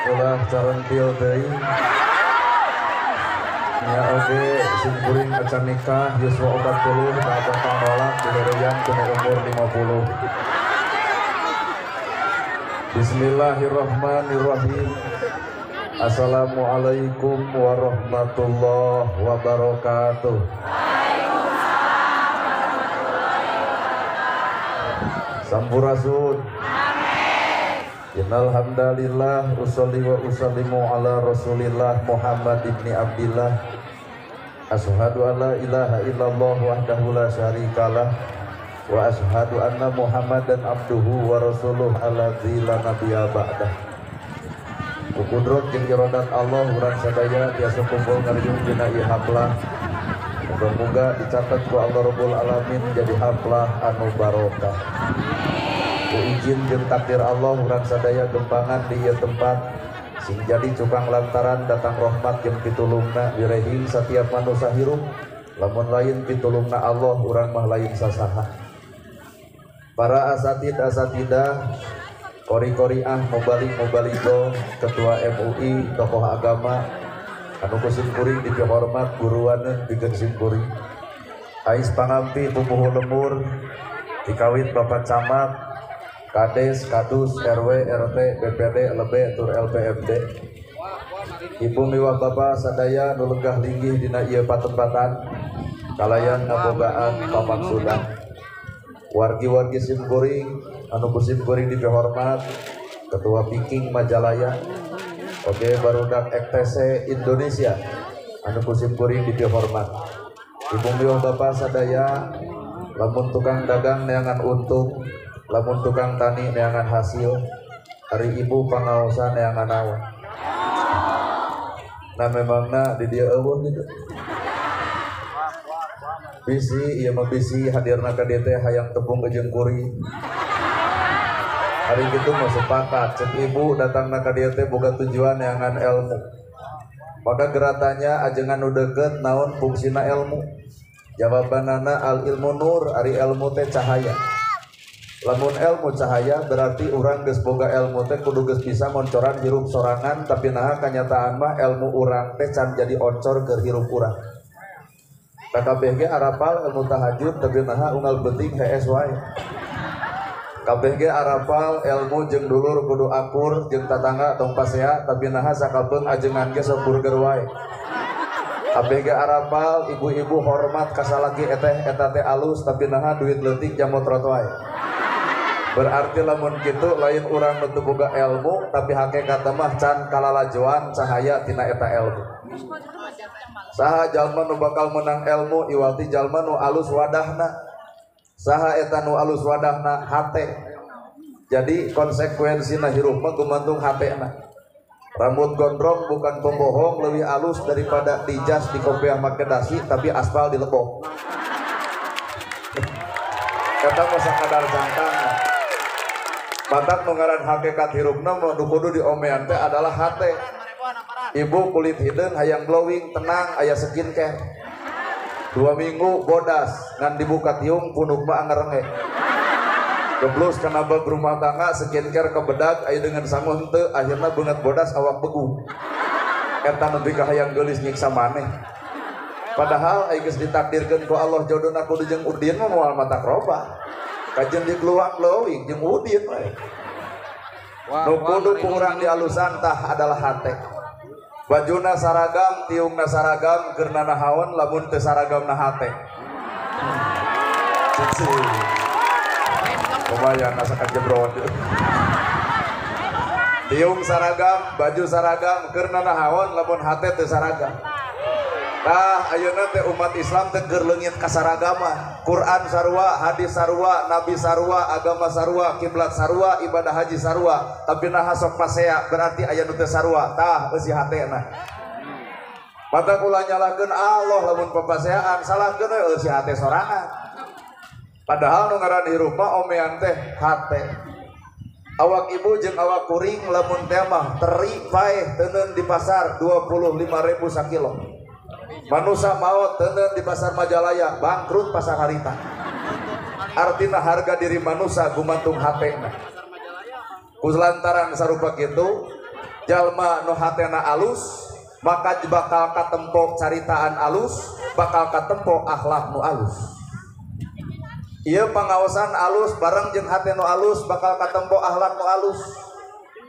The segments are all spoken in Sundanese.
Ulah carentil teuing. Nya oge sim kuring acan nikah yuswa 40 ka abah panolak diheureuyan ku nu umur 50. Bismillahirrahmanirrahim. Assalamualaikum warahmatullahi wabarakatuh. Waalaikumsalam warahmatullahi wabarakatuh. Sampurasun. Innal hamdalillah usolli wa usallimu ala Rasulillah Muhammad ibni Abdillah. Asyhadu an la ilaha illallah wahdahu la syarikalah wa asyhadu anna Muhammadan abduhu wa rasuluh alladzi la nabiyya ba'dah. Ku kudrat jeung iradat Allah urang sadaya tiasa kumpul ngariung dina ieu haflah. Muga-muga dicatat ku Allah Rabbul Alamin jadi haflah anu barokah. Ku izin jeung takdir Allah urang sadaya gempangan di ieu tempat sing jadi cukang lantaran datang rahmat jeung pitulungna wirehing satiap manusia hirup lamun lain pitulungna Allah urang mah lain sasaha. Para asatid asatidah, kori-koriah, mubalik mubaligo, ketua MUI, tokoh agama anu ku sim kuring dipihormat guruaneun pikeun sim kuring. Ais pangampi pumuhu lemur dikawit Bapak Camat, Kades, Kadus, RW, RT, BPD, LB, tur LPMD. Ibu miwah bapak sadaya nu lenggah linggih dina ieu patempatan kalayan ngabogaan pamaksudan. Wargi-wargi sim kuring anu ku sim kuring dipihormat Ketua Viking Majalaya, oke barudak XTC Indonesia anu ku sim kuring dipihormat. Ibu miwah bapak sadaya lamun tukang dagang neangan untung, lamun tukang tani neangan hasil, hari ibu pangaosan neangan naon. Nah memangna di dieu eueuh gitu. Bisi ieu mah bisi hadirna ka dieu teh hayang tepung jeung kuring. Hari kitu mah sepakat cek ibu datangna ka dieu teh boga tujuan neangan ilmu. Maka geratanya ajengan nu deukeut naon fungsina ilmu. Jawabanana al ilmu nur, ari ilmu teh cahaya. Lamun ilmu cahaya berarti urang geus boga ilmu teh kudu geus bisa ngoncoran hirup sorangan, tapi naha kanyataan mah ilmu urang teh can jadi oncor keur hirup urang. Kabeh ge arapal ilmu tahajud tapi naha unggal beuting hees wae. Kabeh ge arapal ilmu jeung dulur kudu akur jeung tatangga tong pasea tapi naha sakabeung ajengan ge sok burger wae. Kabeh ge arapal ibu-ibu hormat ka salaki eteh eta teh alus tapi naha duit leutik jamotrot wae. Berarti lamun kitu lain urang nu teu boga ilmu tapi hakikatna mah can kalalajoan cahaya tina eta ilmu. Saha jalma nu bakal menang ilmu iwati jalma nu alus wadahna. Saha eta nu alus wadahna hate. Jadi konsekuensina hirup mah gumantung hatena. Rambut gondrong bukan pembohong lebih alus daripada dijas di kopiah make dasi tapi aspal dilebok. Kata mah sakadar cangkang. Matak nu ngaran hakikat hirupna mah nu kudu diomean teh adalah hate. Ibu kulit hideung hayang glowing tenang aya skincare. 2 minggu bodas ngan dibuka tiung punuk mah angerenge. Geblus kana bab rumah tangga skincare kebedag aya dengan sangu henteu akhirna beungeut bodas awak begu. Eta nepi ka hayang geulis nyiksa maneh. Padahal aya geus ditakdirkeun ku Allah jodona kudu jeung Udin mah moal matak robah. Kajen di keluar glowing jeung Udin we. Nu kudu ku urang dialusan tah adalah hate. Bajuna saragam, tiungna saragam, keur nanahaon lamun teu saragamna hate. Cici. Lumayan asa kajebrot. Tiung saragam, baju saragam, keur nanahaon lamun hate teu saragam. Tah ayeuna teh umat Islam teh keur leungit kasaragama. Quran sarua, hadis sarua, nabi sarua, agama sarua, kiblat sarua, ibadah haji sarua, tapi naha sok pasea berarti aya nu teu sarua. Tah eusi hatena. Mata kula nyalahkeun Allah lamun papaseaan, salahkeun we eusi hate sorangan. Padahal nu ngaran hirup mah omean teh hate. Awak ibu jeung awak kuring lamun teh mah teri paeh teuneun di pasar 25.000 sakilo. Manusa maot teuneun di pasar Majalaya, bangkrut pasar harita. Artina harga diri manusa gumantung hatena. Ku lantaran sarupa kitu, Jalma nu hatena alus maka bakal katempo caritaan alus, bakal katempo akhlak nu alus. Ieu pangaosan alus bareng jeung hate nu alus bakal katempo akhlak nu alus.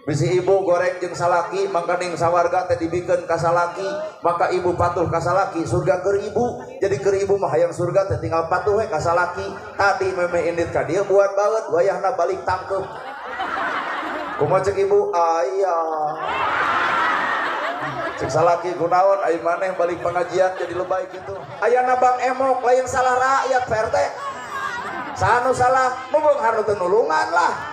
Bisi ibu goreng jeung salaki mangkaning sawarga teh dibikeun ka salaki, maka ibu patuh ka salaki, surga keur ibu. Jadi keur ibu mah hayang surga teh tinggal patuh we ka salaki. Tadi meme indit ka dieu buat baeut, wayahna balik tangkeup. Kumaha cek ibu? Aya. Cek salaki kunaon ai maneh balik pengajian jadi lebay kitu. Ayana Bang Emok lain salah rakyat Pak RT. Saha nu salah? Mubeung nu teu nulungan lah.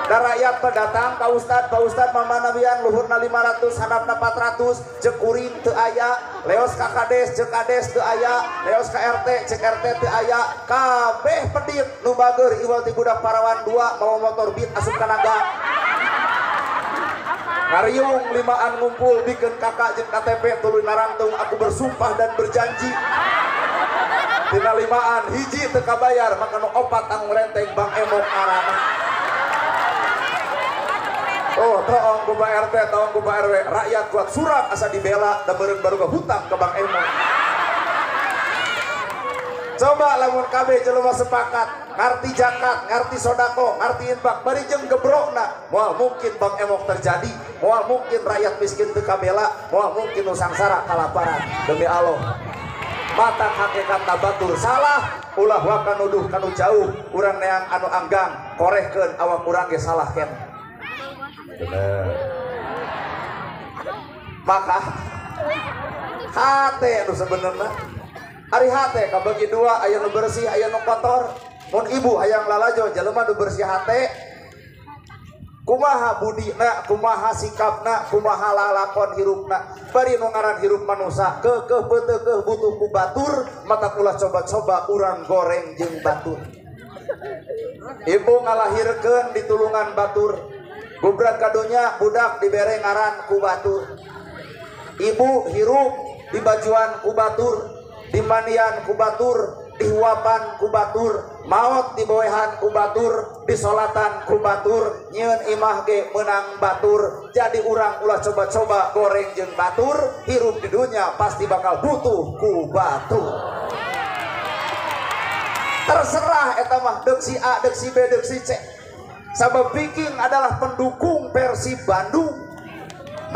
Da rakyat datang ka ustad, Pak Ustad mamanawian luhurna 500, handapna 400, cek kuring teu aya, leos ka kades, cek kades teu aya, leos ka RT, cek RT teu aya, kabeh pedit nu bageur iwal ti budak parawan 2 mawa motor beat asup ka naga. Ngariung limaan ngumpul bikeun kakak jeung KTP tuluy narangtung aku bersumpah dan berjanji. Tina limaan hiji teu kabayar maka nu opat tanggung renteng Bang Emok arana. Oh, toong ku Pak RT, toong ku Pak RW, rakyat kuat surat asa dibela da beureung baru hutang ke Bang Emok. Coba lamun kabeh jelema sepakat, ngarti zakat, ngarti sodako, ngarti infak, bari jeung gebrokna, moal mungkin Bang Emok terjadi, moal mungkin rakyat miskin teu kabela, moal mungkin nu sangsara kalaparan. Demi Allah. Mata hakikatna batur salah, ulah waka nuduh kanu jauh, urang neang anu anggang, korehkeun awak urang ge salah ken. Bener. Maka hate nu sebenarnya ari hate kabagi dua, aya nu bersih aya nu kotor. Mun ibu hayang lalajo jelema nu bersih hate kumaha budina, kumaha sikapna, kumaha lalakon hirupna. Bari nu ngaran hirup manusa keukeuh peuteukeuh butuh ku batur, mata ulah coba-coba urang goreng jeung batur. Ibu ngalahirkeun ditulungan batur. Gubrak kadunya budak dibere ngaran ku batur. Ibu hirup dibajuan ku batur, dimandian ku batur, dihuapan ku batur, maot diboehan ku batur, disolatan ku batur, nyieun imah ge meunang batur. Jadi urang ulah coba-coba goreng jeung batur, hirup di dunia pasti bakal butuh ku batur. Terserah eta mah deuk si A, deuk si B, deuk si C. Sabab Viking adalah pendukung Persib Bandung,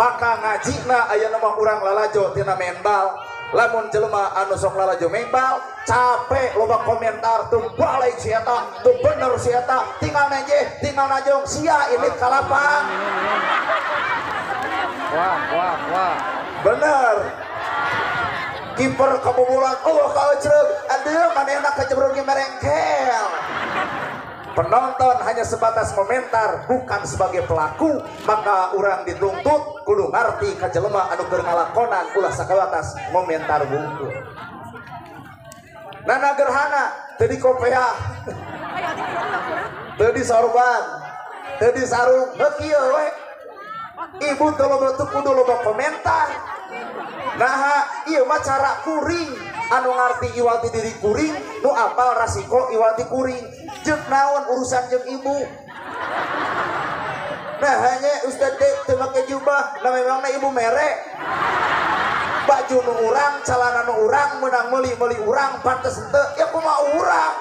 maka ngajina aya nama urang lalajo tina main bal. Lamun jelema anu sok lalajo main bal capek loba komentar tuh balik si eta, tuh bener si eta, tinggal nenjeh, tinggal najong, sia ini kalapang. Wah wah wah. Bener. Kiper kebobolan, oh kaecreug, aduh manehna kajebrug merengkel. Penonton hanya sebatas komentar, bukan sebagai pelaku. Maka orang dituntut kudu ngarti ka jelema anu keur ngalakonan ulah sakawatas komentar wungkul. Nana gerhana teu dikopeah, teu disorban, teu disarung, heuh kieu we. Ibu teu loba teu kudu loba komentar. Naha ieu mah cara kuring anu ngarti iwal ti diri kuring, nu apal rasiko iwal ti kuring. Jeung naon urusan jeung ibu? Nah hanya Ustad teu make jubah, nah memangna ibu mere. Baju nu urang, celana nu urang, meunang meuli-meuli urang, pantes henteu, ya kumaha urang.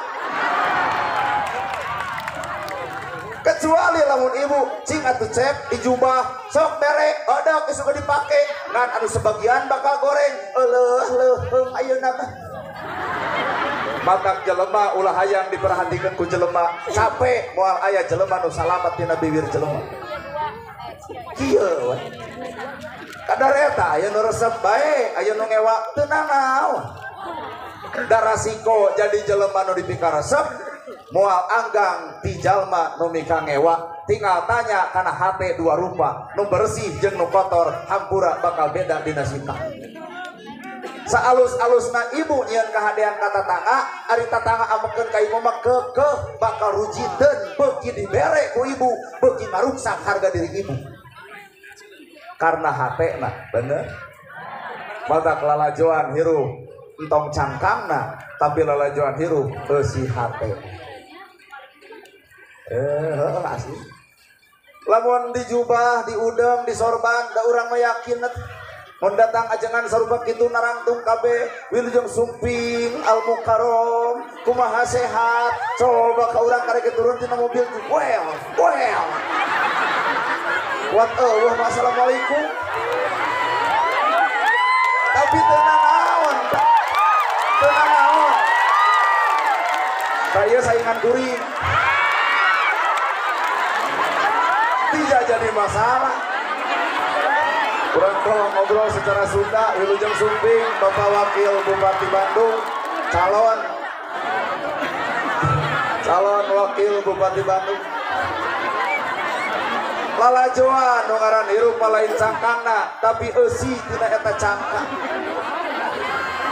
Kecuali lamun ibu cing atuh cep di jubah, sok mere, odok geus dipake, ngan anu sebagian bakal goreng, euleuh leuheung ayeuna mah. Matak jelema ulah hayang diperhatikan ku jelema, capek moal aya jelema nu salamet tina bibir jelema. Kieu we. Kadar eta aya nu resep bae, aya nu ngewa teu nanaon. Da rasiko jadi jelema nu dipikaresep moal anggang ti jalma nu mika ngewa. Tinggal tanya kana hate dua rupa, nu bersih jeung nu kotor, hampura bakal beda dina sikap. Saalus-alusna ibu nyieun kahadean ka tatangga, ari tatangga amekeun ka ibu mah keukeuh bakal rujiteun, beuki dibere ku ibu, beuki ngaruksak harga diri ibu. Karena hatena, bener? Matak lalajoan hirup entong cangkangna, tapi lalajoan hirup eusi hate. Asli. Lamun dijubah, diudeng, disorban, da urang mah yakin mun datang ajengan sarupa kitu narangtung kabeh wilujeng sumping al mukarrom kumaha sehat coba ka urang karek turun tina mobil well well what eueuh assalamualaikum tapi teu nanaon teu nanaon da ieu saingan kuring tidak jadi masalah. Kurang tolong ngobrol secara Sunda. Wilujeng sumping Bapak Wakil Bupati Bandung, calon Wakil Bupati Bandung. Lalajoan nu ngaran hirup mah lain cangkangna, tapi eusi tina eta cangkang.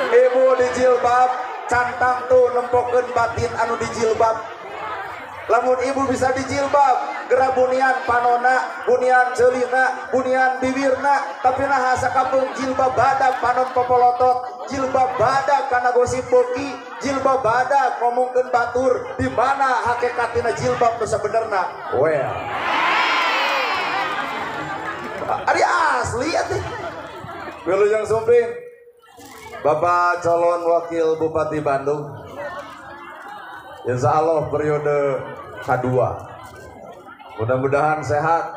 Ibu dijilbab, cantang tuh nempokeun batin anu dijilbab. Lamun ibu bisa dijilbab, geura bunian panona, bunian ceulina, bunian bibirna, tapi nah sakapeung jilbab badak panon popolotot, jilbab badak kana gosip beuki, jilbab badak ngomongkeun batur, di mana hakikatina jilbab nu sabenerna? Well. Ari asli atuh. Wilujeng sumping Bapak calon Wakil Bupati Bandung. Insya Allah periode kedua. Mudah-mudahan sehat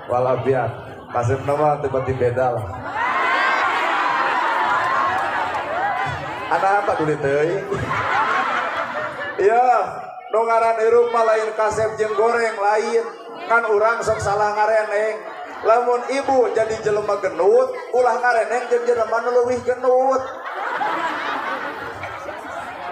walafiat. Kasih nama tiba-tiba beda lah. Anak apa dulu teuing? Iya, nu ngaran hirup mah lain kasep jeung goreng lain. Kan urang sok salah ngareneng. Lamun ibu jadi jelema genut, ulah ngareneng jeung jelema nu leuwih genut.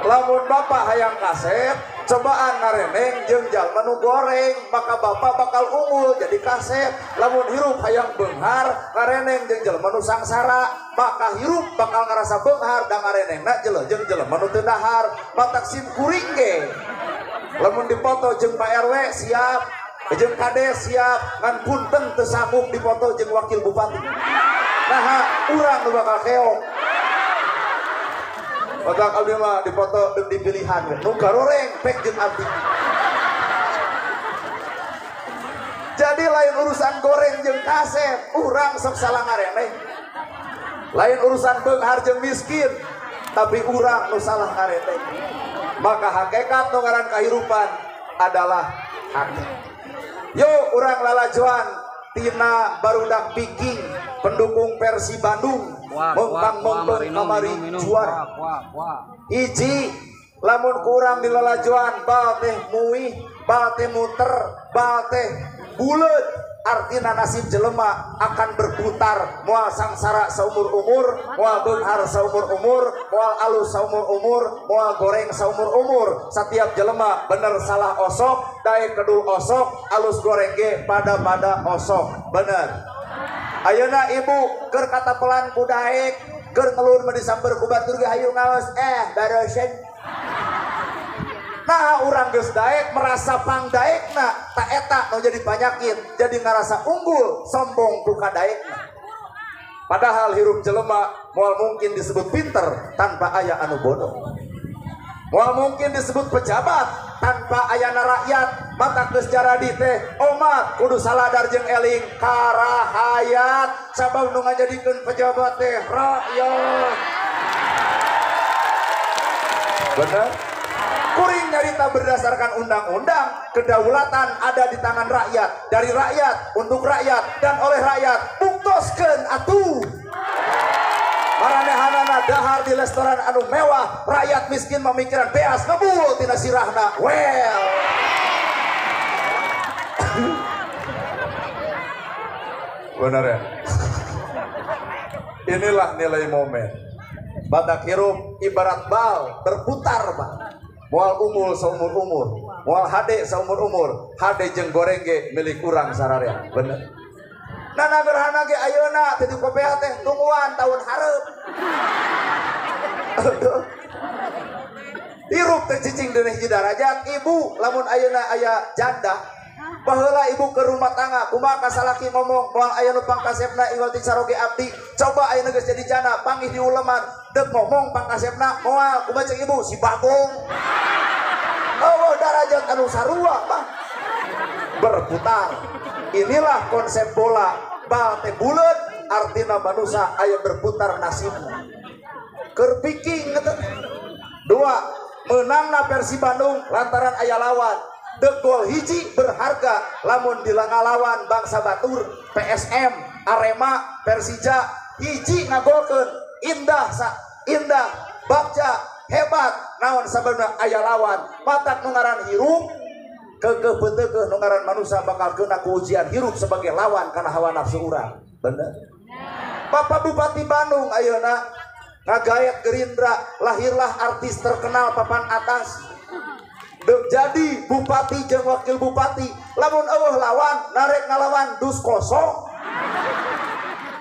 Lamun bapak hayang kasep, cobaan ngareneng jeung jalma nu goreng, maka bapak bakal unggul jadi kasep. Lamun hirup hayang beunghar, ngareneng jeung jelema nu sangsara, maka hirup bakal ngarasa beunghar da ngarenengna jeung jelema nu teu dahar. Matak sim kuring ge. Lamun dipoto jeung Pak RW siap, jeung Kades siap, ngan punten teu sanggup dipoto jeung wakil bupati. Nah, urang nu bakal keok. Otak abdi mah dipoto deuk dipilihan nu garoreng pek jeung abdi. Jadi lain urusan goreng jeung kasep, urang sok salah ngareneh. Lain urusan beunghar jeung miskin, tapi urang nu salah ngareneh. Maka hakikat nu ngaran kahirupan adalah hati. Yo urang lalajoan tina barudak Viking pendukung Persi Bandung. Mengpang mengpeng kamari juara. Hiji lamun kurang di lalajoan bal teh muih, bal teh muter, bal teh buleut, artina nasib jelema akan berputar, moal sangsara seumur umur, moal beunghar seumur umur, moal alus seumur umur, moal goreng seumur umur. Setiap jelema bener salah osok, daek kedul osok, alus goreng ge pada osok. Bener. Ayeuna ibu keur katapelan ku daek, keur ngelun mah disamper ku batur ge hayu ngaos barosen. Nah urang geus daek merasa pangdaekna, ta eta nu jadi panyakit, jadi ngarasa unggul, sombong ku kadaekna. Padahal hirup jelema moal mungkin disebut pinter tanpa aya anu bodoh. Moal mungkin disebut pejabat tanpa ayana rakyat. Mata geus jaradi teh omat kudu saladar jeung eling karahayat, sabab nu ngajadikeun pejabat teh rakyat. Bener? Kuring nyarita berdasarkan undang-undang, kedaulatan ada di tangan rakyat, dari rakyat, untuk rakyat, dan oleh rakyat. Buktoskeun atuh. Maranehanana dahar di restoran anu mewah, rakyat miskin memikiran beas ngebul tina sirahna. Well. Bener ya? Inilah nilai momen. Badak hirup ibarat bal berputar, Pak. Moal unggul seumur umur, moal hade seumur umur, hade jeung goreng ge milik urang sararea. Bener. Nana gerhana ge ayeuna teh di kopea teh tungguan tahun hareup. Hirup teh cicing deuneh hiji darajat, ibu lamun ayeuna aya janda. Baheula ibu ke rumah tangga, kumaha ka salaki ngomong moal aya nu pangkasepna iwal ti caroge abdi. Coba ayeuna geus jadi janda, panggih di uleman, deuk ngomong pangkasepna moal, kumaha ceuk ibu si bagong. Oh, darajat anu sarua mah berputar. Inilah konsep bola. Bal teh buleut artina manusia aya berputar nasibna. Keur Viking dua menangna Persib Bandung lantaran aya lawan. Dek gol hiji berharga lamun dilangalawan bangsa batur PSM, Arema, Persija hiji ngagolkeun indah sa indah bagja hebat naon sababna aya lawan. Matak nu ngaran hirup keukeuh peuteukeuh nu ngaran manusia bakal kena ku ujian hirup sebagai lawan kana hawa nafsu urang. Bener? Bapak Bupati Bandung ayeuna ngagaet Gerindra, lahirlah artis terkenal papan atas. Dek jadi bupati jeung wakil bupati, lamun eueuh lawan narek ngalawan dus kosong.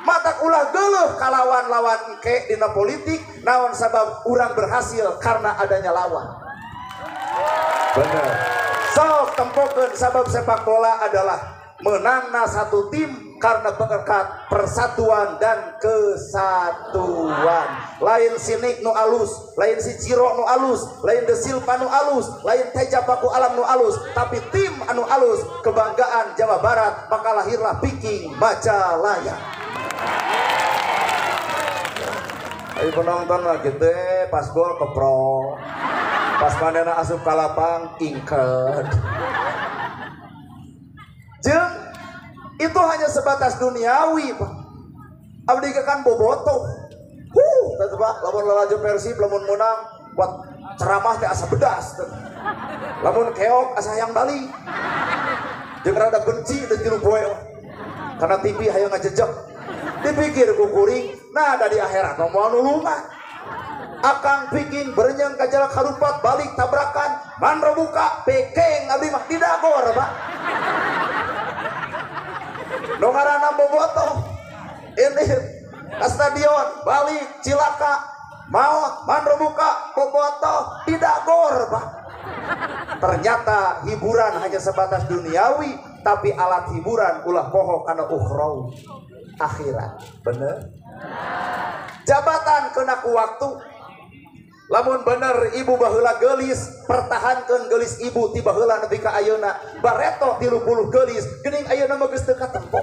Matak ulah geuleuh kalawan-lawan engke dina politik, naon sabab urang berhasil karena adanya lawan. Bener. Sok tempokeun sabab sepak bola adalah menangna satu tim karena berkat persatuan dan kesatuan. Lain si Nick nu alus, lain si Ciro nu alus, lain De Silva nu alus, lain Teja Paku Alam nu alus, tapi tim anu alus kebanggaan Jawa Barat, maka lahirlah Viking Majalaya. Ayo penonton lah gitu, pas gol kepro, pas manena asup ka lapang ingket. Jeung itu hanya sebatas duniawi, Pak. Abdi kan bobotoh. Teh Pak, lamun lalajo Persib lamun menang buat ceramah teh asa bedas. Lamun keok asa hayang balik. Jeung rada benci teh tilu poe. Karena TV hayang ngajejek. Dipikir ku kuring, nah da di akhirat mah moal nulungan. Akang Viking berenyang ka jalak harupat balik tabrakan, mandro buka, pekeng abdi mah didagor, Pak. Nu ngaranna bobotoh ini ke stadion balik cilaka maot mandro buka bobotoh didagor, Pak. Ternyata hiburan hanya sebatas duniawi, tapi alat hiburan ulah poho kana ukhrawi akhirat. Bener? Jabatan kena ku waktu. Lamun bener ibu baheula geulis, pertahankeun geulis ibu ti baheula nepi ka ayeuna. Bareto 30 geulis, geuning ayeuna mah geus teu katempo.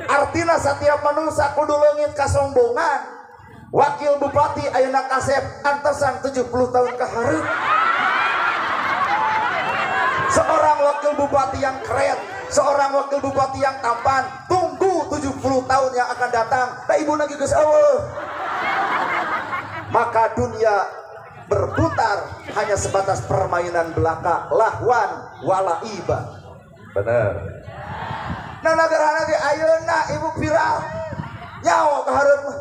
Artina setiap manusia kudu leungit kasombongan. Wakil bupati ayeuna kasep antesan 70 tahun ka hareup. Seorang wakil bupati yang keren, seorang wakil bupati yang tampan, tunggu 70 tahun yang akan datang. Da ibu lagi geus eueuh. Maka dunia berputar hanya sebatas permainan belaka, lahwan walaiba. Bener. Nah nagarana ge ayeuna ibu viral. Nyawa ka hareup mah.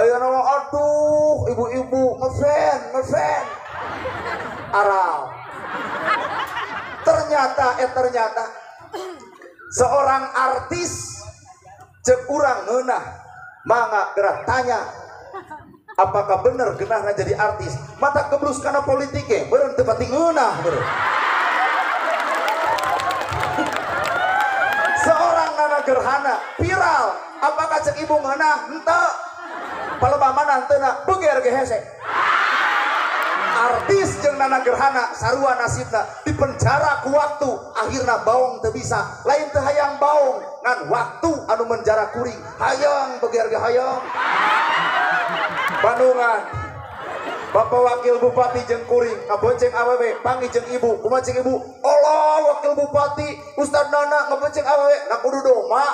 Ayeuna mah aduh ibu-ibu ngefan. Aral. Ternyata seorang artis cek urang ngeunah mangga gerak tanya apakah bener geunahna jadi artis, mata keblus kana politik ge beureun teu pati ngeunah beureun. Seorang Nana Gerhana viral, apakah cek ibu ngeunah? Henteu. Palebah mana henteu na beger ge hese. Artis jeung Nana Gerhana sarua nasibna dipenjara ku waktu, akhirna baong teu bisa, lain teu hayang baong ngan waktu anu menjara kuring, hayang beger ge hayang. Bandungan Bapak Wakil Bupati jeung kuring ngabonceng awewe panggih jeung ibu, kumaha jeung ibu? Allah Wakil Bupati Ustad Nana ngabonceng awewe, na kudu doma.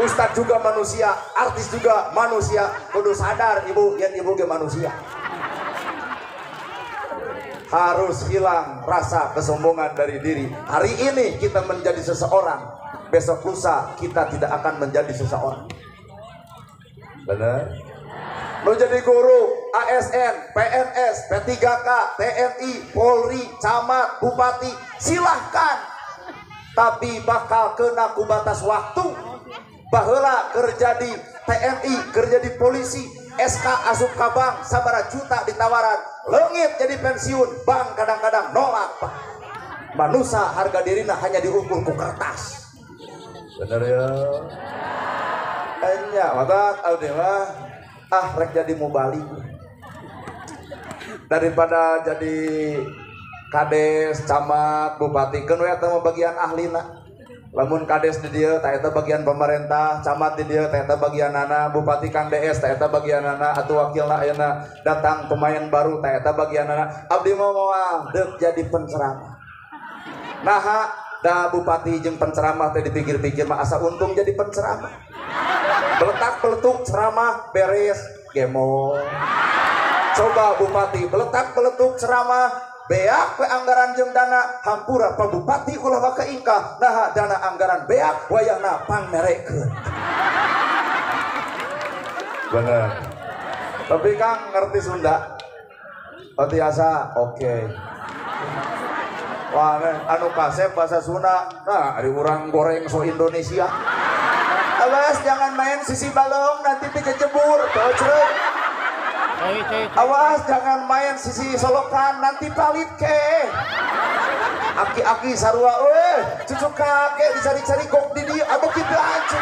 Ustad juga manusia, artis juga manusia, kudu sadar ibu yen ibu ge manusia. Harus hilang rasa kesombongan dari diri. Hari ini kita menjadi seseorang, besok lusa kita tidak akan menjadi seseorang. Benar? Lo jadi guru, ASN, PNS, P3K, TNI, Polri, camat, bupati, silahkan. Tapi bakal kena ku batas waktu. Baheula kerja di TNI, kerja di polisi, SK asup ka bank, sabaraha juta ditawaran, leungit jadi pensiun, bank kadang-kadang nolak, Pak. Manusia harga dirina hanya diukur ku kertas. Bener ya? Enya, maka abdi mah ah rek jadi mubalik daripada jadi Kades, camat, bupati keun we eta mah bagian ahlina. Lamun kades di dieu tah eta bagian pemerintah, camat di dieu tah eta bagianana, bupati Kang DS tah eta bagianana, atuh wakilna ayeuna datang pemain baru tah eta bagianana. Abdi mah moal deuk jadi penceramah. Naha da bupati jeung penceramah teh dipikir-pikir mah asa untung jadi penceramah. Beletak-beletuk ceramah beres gemo. Coba bupati beletak-beletuk ceramah beak we anggaran jeung dana hampura pa bupati ulah waka ingkah naha dana anggaran beak wayahna pangmerekeun. Bener. Tapi Kang ngerti Sunda? Oh tiasa, oke. Wah, anu kasep bahasa Sunda. Nah, ari urang goreng so Indonesia. Awas jangan main sisi balong nanti dikecebur, bocrek. Awas jangan main sisi solokan nanti palit ke. Aki-aki sarua weh, cucu kakek dicari-cari kok di dieu, begitu aja.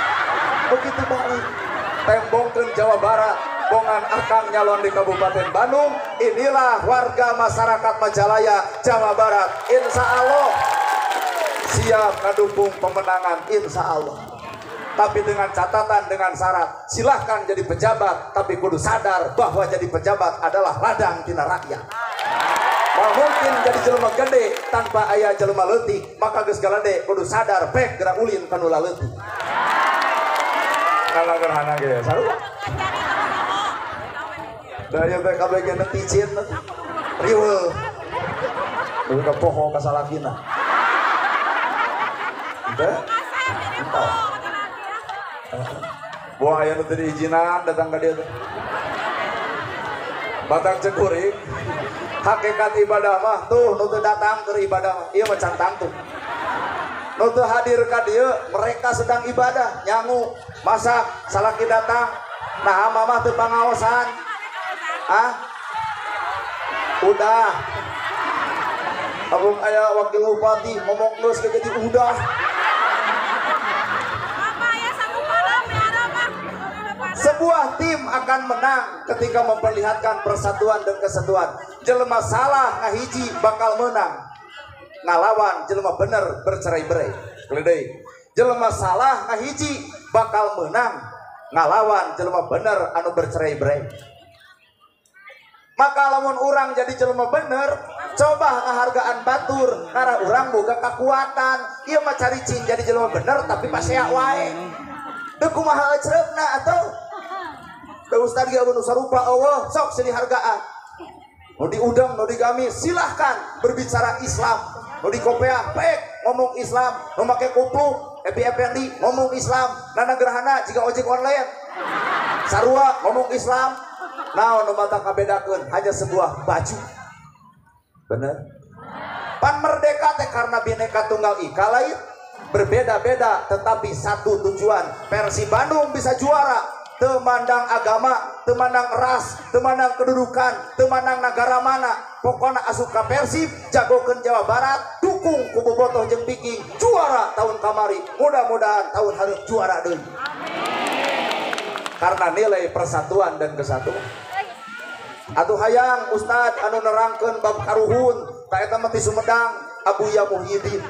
Begitu balik. Tembongkeun Jawa Barat, bongan akang nyalon di Kabupaten Bandung, inilah warga masyarakat Majalaya, Jawa Barat. Insya Allah siap ngedukung pemenangan, insya Allah. Tapi dengan catatan, dengan syarat, silahkan jadi pejabat, tapi kudu sadar bahwa jadi pejabat adalah ladang tina rakyat. Mau mungkin jadi jelema gede tanpa aya jelema leutik, maka geus galede kudu sadar pek geura ulin ka nu laleutik. Kalau gerhana ge sarua. Da ieu teh kabeh ge netizen riweuh. Duh ka poho ka salakina. Teh? Entah. Buah aya nu teu diizinan datang ka dieu teh. Batang cekurik hakikat ibadah mah tuh nu teu datang keur ibadah mah ieu mah can tangtu. Nu teu hadir ka dieu mereka sedang ibadah nyangu masak salaki datang nah mamah teu pangaosan. Ah? Udah. Abung aya wakil bupati ngomong geus jadi udah. Sebuah tim akan menang ketika memperlihatkan persatuan dan kesatuan. Jelema salah ngahiji bakal menang. Ngalawan jelema bener bercerai-berai. Keledai. Jelema salah ngahiji bakal menang. Ngalawan jelema bener anu bercerai-berai. Maka lamun urang jadi jelema bener, coba ngahargaan batur, ngarah urang boga kekuatan. Ieu mah caricing jadi jelema bener tapi pasea wae. Deu kumaha ecereupna atuh? Da ustad ge anu sarupa eueuh, sok sini hargaan. Nu diudeng, nu digamis, silahkan berbicara Islam. Nu dikopeah pek ngomong Islam, nu make kupluk, Epi Effendi ngomong Islam, Nana Gerhana jiga ojek online. Sarua ngomong Islam. Naon nu mata kabedakeun hanya sebuah baju. Bener? Pan merdeka teh karena Bhinneka Tunggal Ika lain. Berbeda-beda tetapi satu tujuan. Persib Bandung bisa juara temandang agama, temandang ras, temandang kedudukan, temandang negara mana. Pokoknya asup ka Persib, jagokeun Jawa Barat, dukung ku bobotoh jeung Viking, juara tahun kamari. Mudah-mudahan tahun hareup juara deui. Karena nilai persatuan dan kesatuan. Atuh hayang ustad anu nerangkeun bab karuhun, ta eta mah ti Sumedang, Abuya Muhyiddin.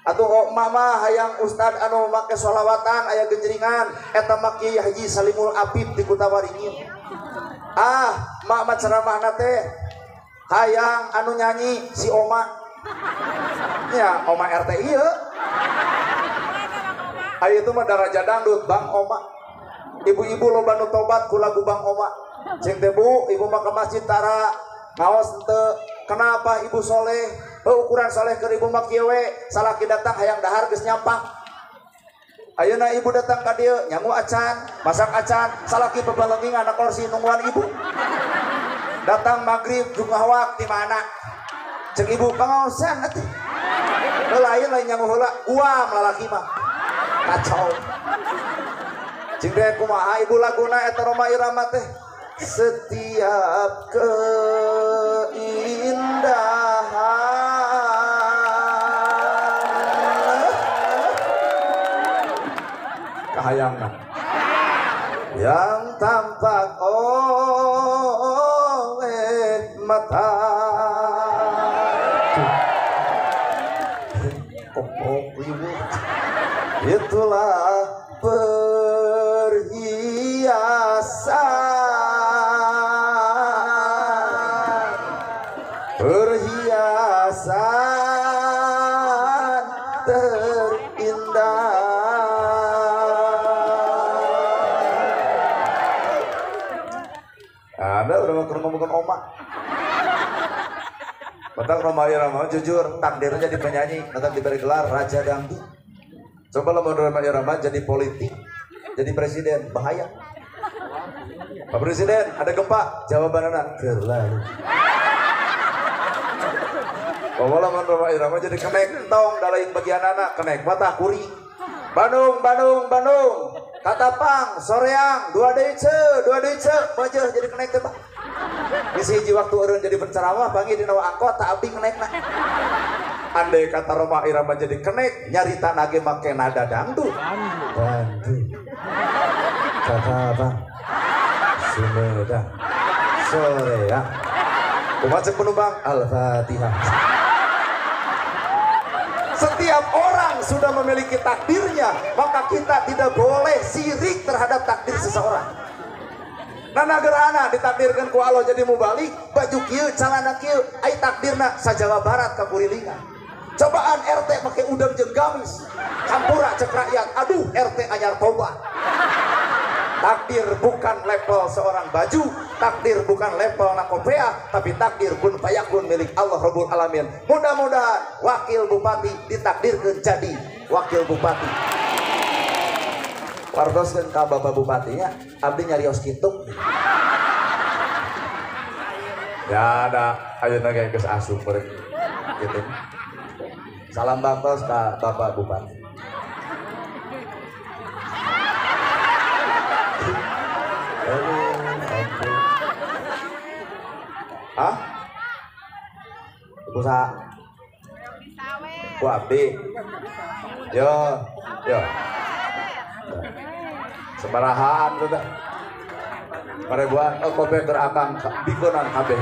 Atuh oh, mama hayang ustad anu make sholawatan aya genjeringan eta mah Kiai Haji Salimul Afif di Kutawaringin. Ah, mak mah ceramahna teh hayang anu nyanyi si Oma. Ya, Oma RT ieu. Aya itu mah daraja dangdut Bang Oma. Ibu-ibu loba nu tobat ku lagu Bang Oma. Cing teh Bu, ibu mah ke masjid tara ngaos henteu. Kenapa ibu soleh? Ukuran soleh ke ibu mah kieu we, salaki datang hayang dahar geus nyampak. Ayeuna ibu datang ka dieu nyangu acan, masak acan, salaki pebalenging anak kursi nungguan ibu. Datang maghrib jeung ngahawak di mana? Cek ibu pangaosan atuh. Lain lain nyangu heula, guam lalaki mah. Kacau. Cing teh kumaha ibu laguna eta Rhoma Irama teh? Setiap keindahan kahayangan yang tampak oleh mata. Itulah perhiasan, perhiasan terindah. Ada udah ngomongin oma. Batang Rhoma Irama jujur takdirnya jadi penyanyi, nanti diberi gelar Raja Dangdut. Coba lo mau Rhoma Irama jadi politik, jadi presiden, bahaya. Pak Presiden, ada gempa, jawaban anak terlalu. Bahwa lamun Rhoma Irama jadi kenek tong dalain bagian anak kenek mata kuri. Bandung, Bandung, Bandung. Katapang, Soreang, dua dece, bajeuh jadi kenek teh Pak. Bisi hiji waktu eureun jadi penceramah panggil dina angkot tak abdi kenekna. Andai kata Rhoma Irama jadi kenek, nyarita nage make nada dangdut. Bandung. Katapang, Sumedang, Soreang. Kumaha cek penumpang? Al-Fatihah. Setiap orang sudah memiliki takdirnya, maka kita tidak boleh sirik terhadap takdir seseorang. Nana gerhana ditakdirkan ku Allah jadi mubalik, baju kieu, calana kieu, ai takdirna sa Jawa Barat ka kurilingan. Cobaan RT make udang jeung gamis, hampura cek rakyat, aduh RT anyar tobat. Takdir bukan level seorang baju, takdir bukan level nakopea, tapi takdir kun fayakun milik Allah Rabbul Alamin. Mudah-mudahan wakil bupati ditakdirkan jadi wakil bupati. Wartoskeun ka bapak bupatinya, abdi nyarios kitu. Ya ada ayeuna ge geus asup bareng gitu. Salam baktos ka bapak bupati. Hah? Ibu sa? Ku abdi. Yo, yo. Sebarahaan tuh teh. Parebuan oh kope keur akang bikonan kabeh.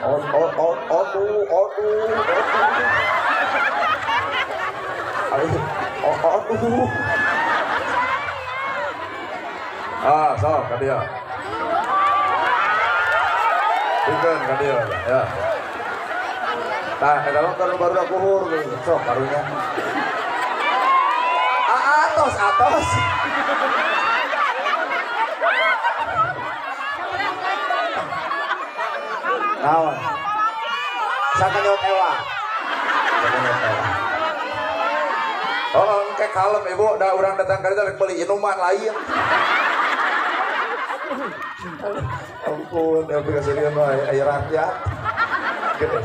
Aduh, aduh, aduh. Aduh. Ah, sok ka dieu. Bikeun ka dieu, ya. Tah, eta mah keur baru kuhur sok karunya. Ah, atos, atos. Naon? Sakanyot ewa. Sakanyot ewa. Oh, engke kalem ibu, dah urang datang ka ditu rek meuli inuman lain. Ampun, aplikasi mah aya rakyat. Gitu.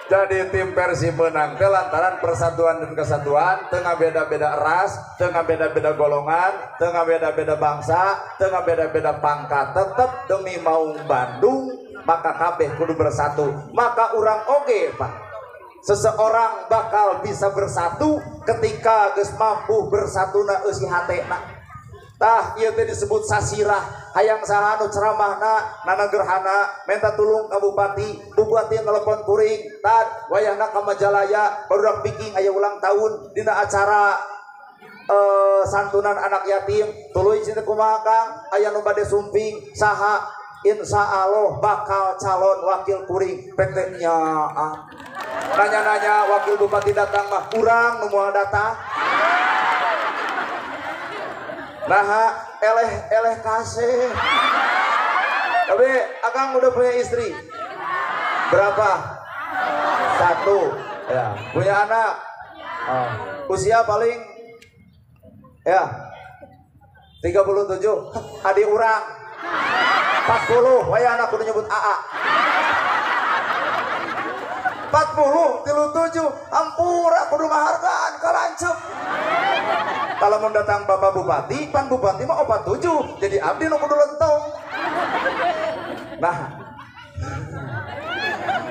Jadi tim Persib menang teh lantaran persatuan dan kesatuan, tengah beda-beda ras, tengah beda-beda golongan, tengah beda-beda bangsa, tengah beda-beda pangkat, tetep demi maung Bandung, maka kabeh kudu bersatu. Maka urang oge, Pak. Seseorang bakal bisa bersatu ketika geus mampu bersatuna eusi hatena. Tah ieu teh disebut sasirah. Hayang saha nu ceramahna nana gerhana minta tulung ka bupati, bupati telepon kuring, tad wayahna ka Majalaya barudak biking aya ulang tahun dina acara santunan anak yatim, tuluy cenah kumaha Kang, aya nu bade sumping saha insya Allah bakal calon wakil kuring PT nyaa. Nanya-nanya wakil bupati datang mah kurang nu moal datang. Nah, eleh-eleh kasih. Tapi akang udah punya istri. Berapa? 1. Ya, punya anak. Oh. Usia paling ya 37. Adik urang 40, waya anak kudu nyebut AA. 40, 37, ampura kudu ngahargaan ka lanceuk. Kalau mau datang bapak bupati, pan bupati mah 47, jadi abdi nu kudu lentong. Nah,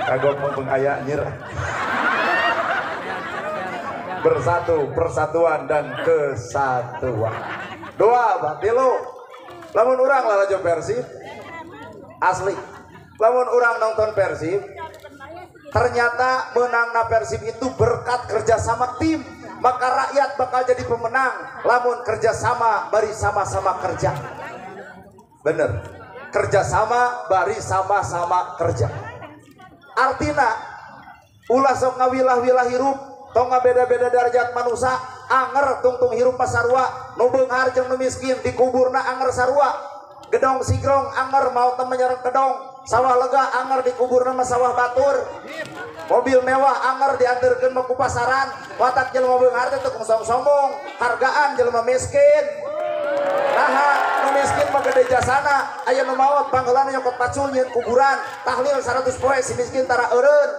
kagok mumpung aya nyir. Bersatu, persatuan dan kesatuan. Doa, Pak Tilu. Lamun urang lalajo Persib, Asli. Lamun urang nonton Persib, ternyata menangna Persib itu berkat kerjasama tim, maka rakyat bakal jadi pemenang. Lamun kerjasama bari sama-sama kerja. Bener. Kerjasama bari sama-sama kerja. Artina ulah sok ngawilah-wilah hirup, tong ngabeda-beda derajat manusia, anger tungtung hirup pasarua, nu beunghar jeung nu miskin dikuburna anger sarua. Gedong sigrong anger mau temen nyereng kedong, sawah lega anger dikuburna mah sawah batur. Mobil mewah anger diantarkeun mah ku pasaran, watak jelema beunghar teh teu sombong, hargaan jelema miskin. Naha nu miskin mah gede jasana, aya nu maot pangheulana nyokot pacul nyieun kuburan, tahlil 100 poe si miskin tara eureun.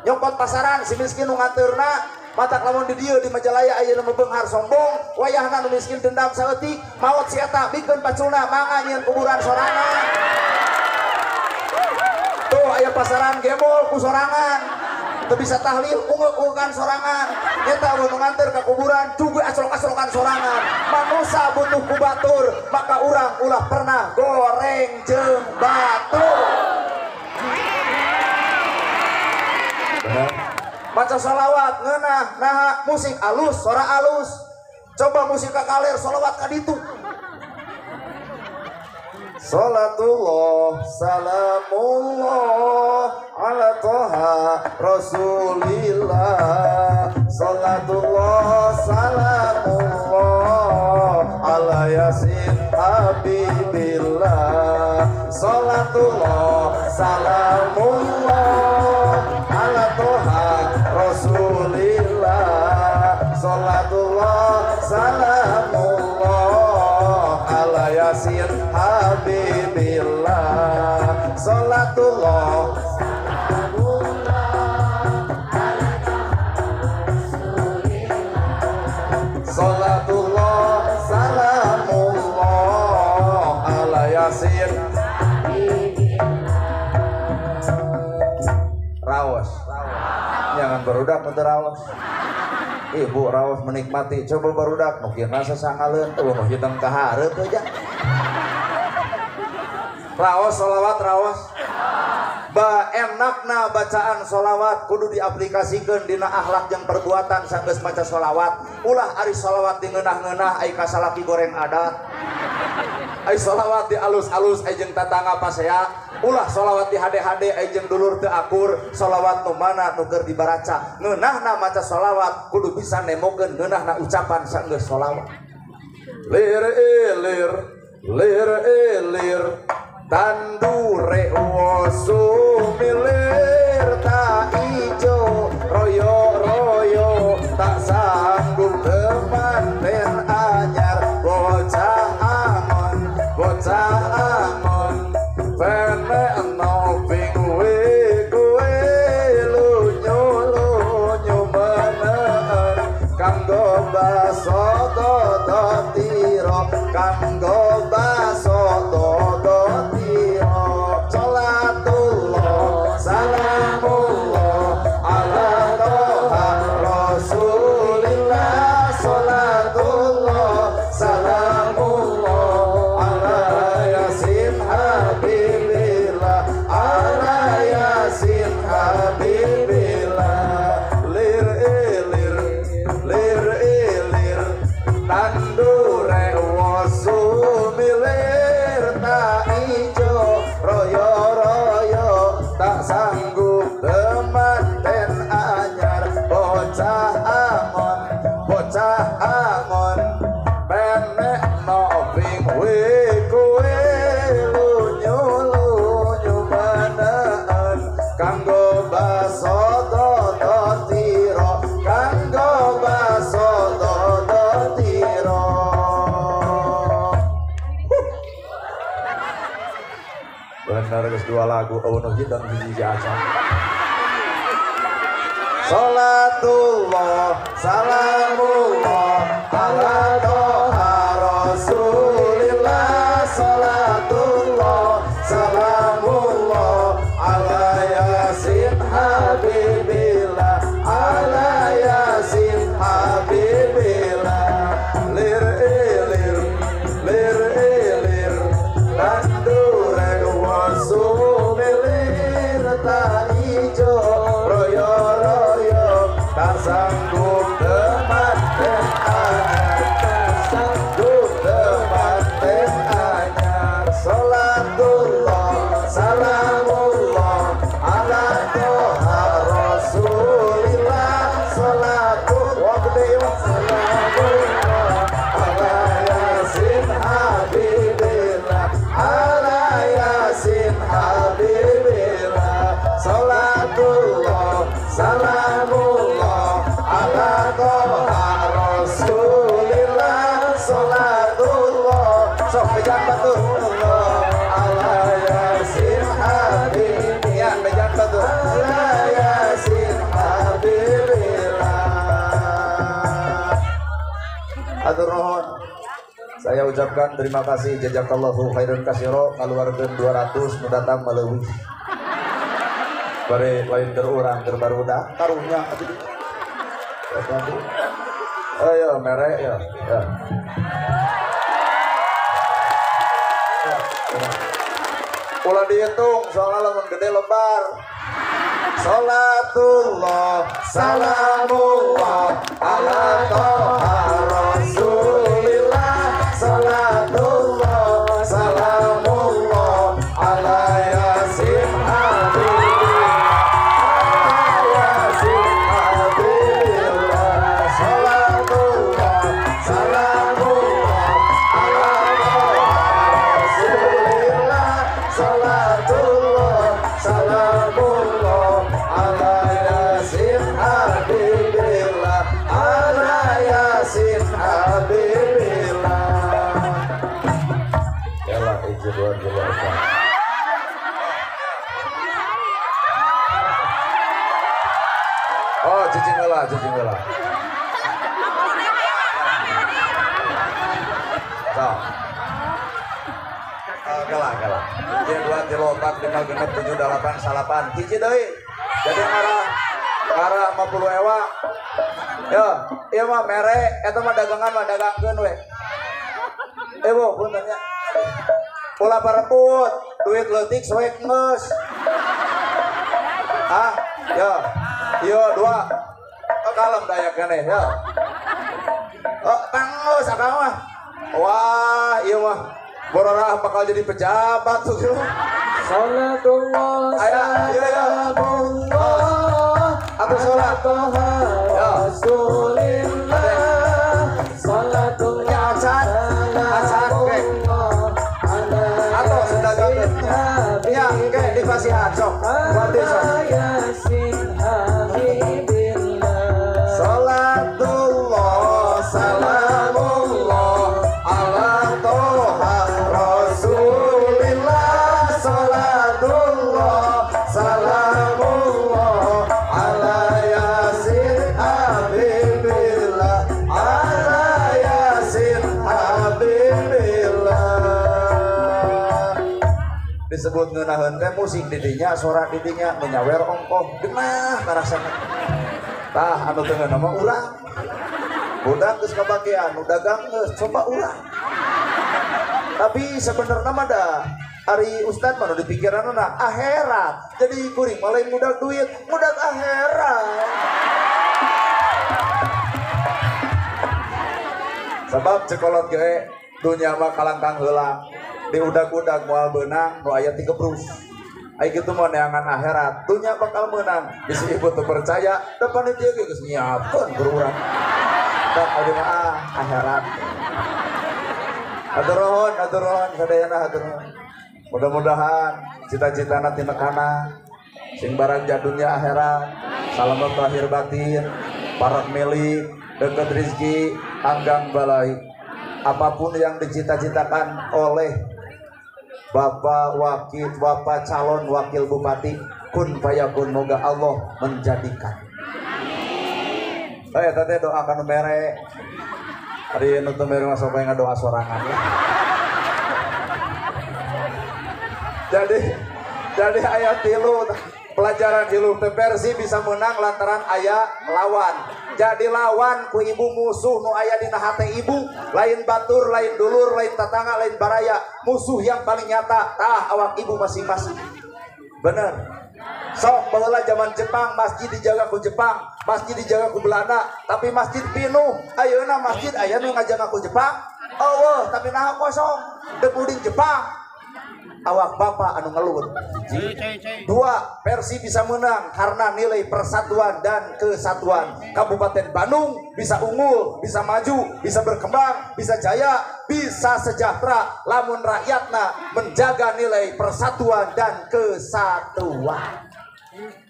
Nyokot pasaran si miskin nu nganteurna. Matak lamun di dieu di Majalaya aya nu beunghar sombong, wayahna nu miskin dendam saeutik, maot si eta bikeun paculna mangga nyieun kuburan sorangan. Tuh aya pasaran gembol ku sorangan. Teu bisa tahlil ungeuk-ungekan sorangan. Nyeta nu nganter ka kuburan juga acrok-acrokan sorangan. Manusa butuh ku batur, maka urang ulah pernah goreng jeung batur. Baca sholawat ngeunah naha musik alus sora alus. Coba musik ka kaler sholawat ka ditu. Salatullah salamullah ala toha rasulillah. Salatullah salamullah ala yasin habibillah. Salatullah salamullah ala toha rasulillah. Salatullah salamullah ala yasin habibillah. Salatullah salamullah ala rasulillah. Salatullah salamullah ala yasin habibillah. Raos. Jangan barudak untuk raos. Ibu raos menikmati, coba barudak mungkin rasa sangaleun tuh nu hidang ka hareup aja. Raos sholawat raos. Ba enakna bacaan sholawat kudu diaplikasikeun dina akhlak jeung perbuatan sanggeus maca sholawat. Ulah ari sholawat di ngeunah-ngeunah ai kasalaki goreng adat. Ai sholawat di alus-alus ai jeung tatangga pasea. Ulah sholawat di hade-hade ai jeung dulur teu akur. Sholawat nu mana nu keur dibaraca. Ngeunahna maca sholawat kudu bisa nemokeun ngeunahna ucapan sanggeus sholawat. Lir ilir lir ilir tandure wosu milir tak ijo royo royo tak sanggup temanten anyar bocah angon penekno ping kowe lunyu lunyu menen kanggo baso dodo tiro kanggo baso dodo tiro. Salatullah salamullah ala toha rasulillah. Salatullah salamullah ala yasin habibillah. Ala yasin habibillah. Lir ilir lir ilir tandure wosu milir tak ijo royo royo tak sanggup temanten anyar bocah angon penekno ping kowe lunyu lunyu menen kanggo baso dodo tiro kanggo baso dodo tiro. Bener geus dua lagu eueuh hidang hiji acan. Salatullah salamullah ala toha rasulillah. Salatullah salamullah ala yasin habibillah. Ala yasin habibillah. Lir ilir lir ilir tandure wosu sanggup temanten anyar, sanggup temanten anyar. Salatullah salamullah ala toha rasulillah. Salatullah gede salamullah ala yasin habibillah, ala yasin habibillah. Salatullah salamullah ala toha rasulillah. Salatullah sok bejaan batur ala yasin habibillah, ya bejaan batur ala yasin habibillah. Atur nuhun. Saya ucapkan terima kasih jazakallahu khairan katsira ngaluarkeun 200 nu datang maleuwih. Bare lain keur urang keur barudak karunya atuh. Ayo mere ya. Ya. Ulah dihitung soalnya lamun gede lebar. Salatullah salamullah ala toha rasulillah. Salatullah salamullah ala yasin habibillah, ala yasin habibillah. Salatullah salamullah ala toha rasulillah. Salatullah salamullah ala yasin habibillah, ala yasin habibillah. Yalah izin luar biasa. Oh, cicing heula, cicing heula. Sok. Kalah, kalah. 1, 2, 3, 4, 5, 6, 7, 8, 9. Hiji deui. Jadi ngarah 50 ewa. Yo, ieu mah mere, eta mah dagangan mah dagangkeun we. Bu, punten nya. Ulah parebut, duit leutik soek geus. Ah, yo. Yo, dua. Oh, kalem daya keneh, yo. Oh, tanggus akang mah. Wah, ieu mah bororah bakal jadi pejabat tuh. Salatullah salamullah atau salat rasulillah. Salatullah acan acan oke atau sedangkan ya oke dipasihan sok berarti sok yasin habibillah. Salatullah salamullah ala toha rasulillah. Salatullah salamullah ala yasin habibillah, ala yasin habibillah. Disebut ngeunaheun teh musik didinya, sorak didinya, menyawer ongkoh genah karasana. Tah anu teu ngeunah mah urang. Budak geus kabagean, nu dagang geus coba urang. Tapi sebenarnya mah da ari ustad mah nu dipikiranna akhirat. Jadi kuring mah lain ngudag duit, ngudag akhirat. Sebab cekolot ge dunya mah kalangkang heula. Diudag-udag moal beunang nu aya 3 brus. Ai kitu mah neangan akhirat, dunya bakal meunang. Bisi ibu teu percaya, da panitia ge geus nyiapkeun keur urang. Tak abdi mah akhirat. Hatur nuhun, hatur nuhun sadayana hatur nuhun. Mudah-mudahan cita-citana tinekana sing barangja dunia akhirat, salamet lahir batin, parak milik, deket rezeki, anggang balai. Apapun yang dicita-citakan oleh Bapak wakil, Bapak calon wakil bupati, kun fayakun, moga Allah menjadikan. Saya tadi doakan mere, hari nu teu mere mah sok ngadoa sorangan ya. Jadi ayat tilu pelajaran hirup teh Persi bisa menang lantaran aya lawan. Jadi lawan ku ibu musuh nu aya dina hate ibu, lain batur, lain dulur, lain tetangga, lain baraya, musuh yang paling nyata tah awak ibu masing-masing. Bener. Sok baheula zaman Jepang masjid dijaga ku Jepang, masjid dijaga ku Belanda, tapi masjid pinuh. Ayeuna masjid aya nu ngajaga ku Jepang. Eueuh, tapi naha kosong. Deuk uding Jepang. Awak bapak anu ngeluhur. Dua, Persib bisa menang karena nilai persatuan dan kesatuan. Kabupaten Bandung bisa unggul, bisa maju, bisa berkembang, bisa jaya, bisa sejahtera. Lamun rakyatna menjaga nilai persatuan dan kesatuan.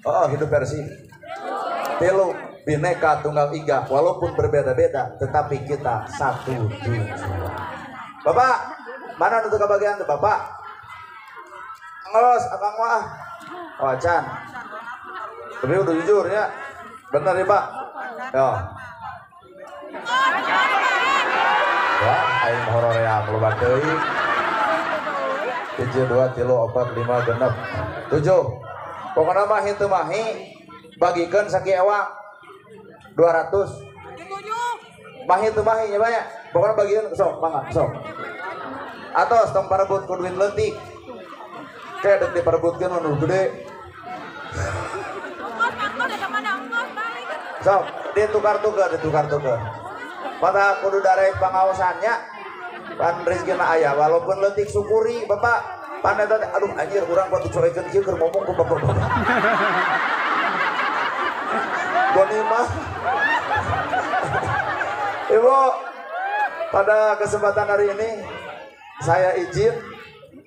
Oh, hidup Persib. Tilu, Bhinneka Tunggal Ika, walaupun berbeda-beda, tetapi kita satu tujuan. Bapak, mana untuk kebagian tuh Bapak? Ngelos, akang mah. Oh, can. Tapi udah jujur ya. Benar ya, Pak? Yo. Ya, aing horoream loba teuing. 7 2 3 4 5 6 7. Pokona mah henteu mahi bagikeun saki ewang 200. Mahi teu mahi nya banyak. Pokona bagikeun sok mangga sok. Atos tong parebut ku duit leutik. Kayak dek diperebutkan anu gede. Sok, ditukar-tukar. Pada kudu darek pangaosannya, pan rezekina aya walaupun leutik syukuri Bapak. Pan eta aduh anjir urang kuat dicorekeun kieu keur ngomong ku bapak-bapak. Boni mah. Ibu, pada kesempatan hari ini saya izin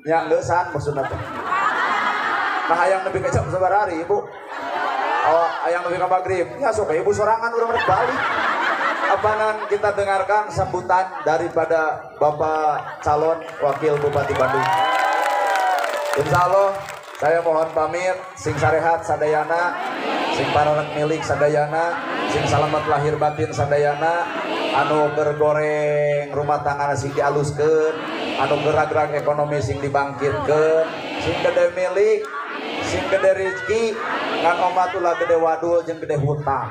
yang geusan maksudna teh. Nah, hayang nepi ka jam sabaraha hari, Ibu? Oh, hayang nepi ka magrib. Ya sok ibu sorangan urang rek balik. Apanan kita dengarkan sambutan daripada Bapak calon Wakil Bupati Bandung. Insya Allah saya mohon pamit, sing sarehat sadayana, sing pararek milik sadayana, sing salamet lahir batin sadayana, anu keur goreng rumah tangga sing dialuskeun, anu gerak-gerak ekonomi sing dibangkitkeun, sing gede milik, sing gede rezeki, ngan omat ulah gede wadul jeung gede hutang.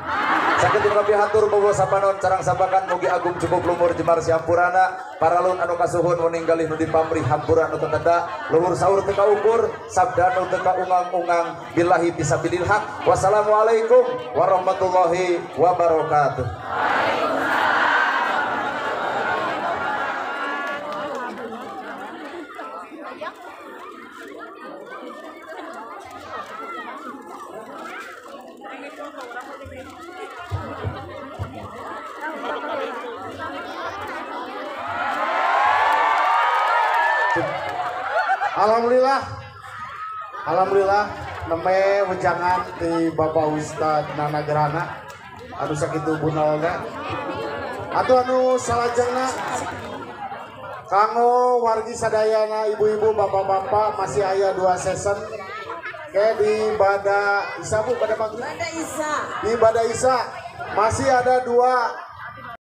Sakitu kabeh hatur bobo sapanon carang sabakan mugi agung cukup lumur jemar siampurana paralun anu kasuhun meninggalih nu dipamrih hampura nu teteda luhur saur teu kaukur sabda nu teu kaungang-ungang billahi fisabilil haq. Wassalamualaikum warahmatullahi wabarakatuh. Alhamdulillah, alhamdulillah neme wejangan di Bapak Ustad Nana Gerhana anu sakitu bunalna atau anu salajengna kanggo wargi sadayana ibu-ibu bapak-bapak masih aya 2 season kayak di Bada Isa Bu, Bada Maghrib, Bada Isa. Di Bada Isa masih ada 2